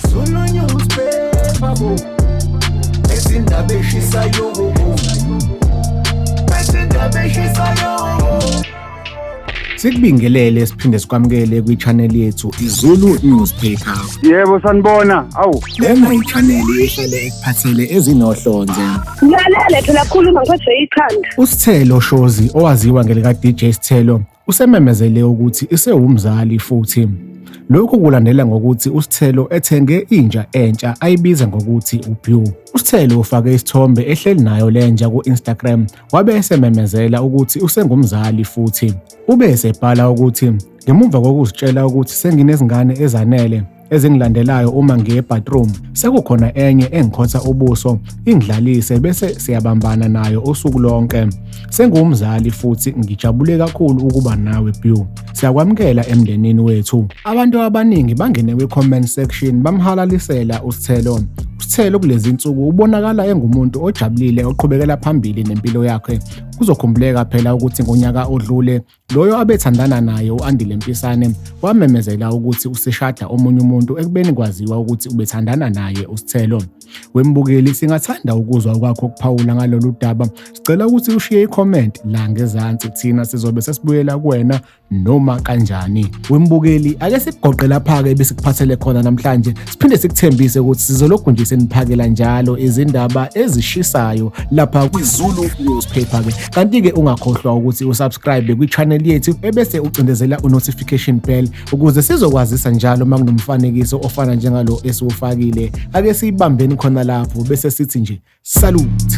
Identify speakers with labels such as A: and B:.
A: Zulu newspaper bo. Izindaba eshisayo bo. Izindaba eshisayo.
B: Sikubingelele siphinde sikwamukele kwi-channel yethu iZulu Newspaper.
C: Yebo sanibona. Awu.
B: Lena i-channel ehlale ekuphathele ezinohlonze.
D: Ngilalele phela khuluma ngiphethwe ikhanda.
B: USithelo Shozi owaziwa ngelika DJ Sithelo usememezele ukuthi isewumzali futhi. Lokhu kulandela ngokuthi uSithelo ethenge inja entsha ayibiza ngokuthi uBeau. USithelo ufake isithombe ehleli nayo lenja ku-Instagram wabe esememezela ukuthi usengumzali futhi. Ube esebhala ukuthi ngemuva kokuzitshela ukuthi senginezingane ezanele ezingilandelayo uma ngiye ebathroom sekukhona enye engikhotha ubuso ingidlalise bese siyabambana nayo usuku lonke. Sengiwumzali futhi ngijabule kakhulu ukuba nawe Beau. Siyakwamukela emndenini wethu. Abantu abaningi bangene kwi-comment section bamhalalisela uSithelo. USithelo kulezi nsuku ubonakala engumuntu ojabulile oqhubekela phambili nempilo yakhe. Kuzokhumbuleka phela ukuthi ngonyaka odlule loyo abethandana naye u-Andile Mpisane wamemezela ukuthi useshada omunye umuntu ekubeni kwaziwa ukuthi ubethandana naye uSithelo. Wembukeli, singathanda ukuzwa okwakho ukuphawula ngalolu daba. Sicela ukuthi ushiye i-comment la ngezansi, thina sizobe sesibuyela kuwena noma kanjani. Wembukeli, ake sikugoqe lapha-ke ebesikuphathele khona namhlanje, siphinde sikuthembise ukuthi sizolokhu nje seniphakela njalo izindaba ezishisayo lapha kwiZulu Newspaper-ke. Kanti-ke ungakhohlwa ukuthi usubscribe kwi-channel yethu ebese ucindezela u-notification bell ukuze sizokwazisa njalo uma kunomfanekiso ofana njengalo esiwufakile. Ake siyibambeni khona lapho bese sithi nje salute.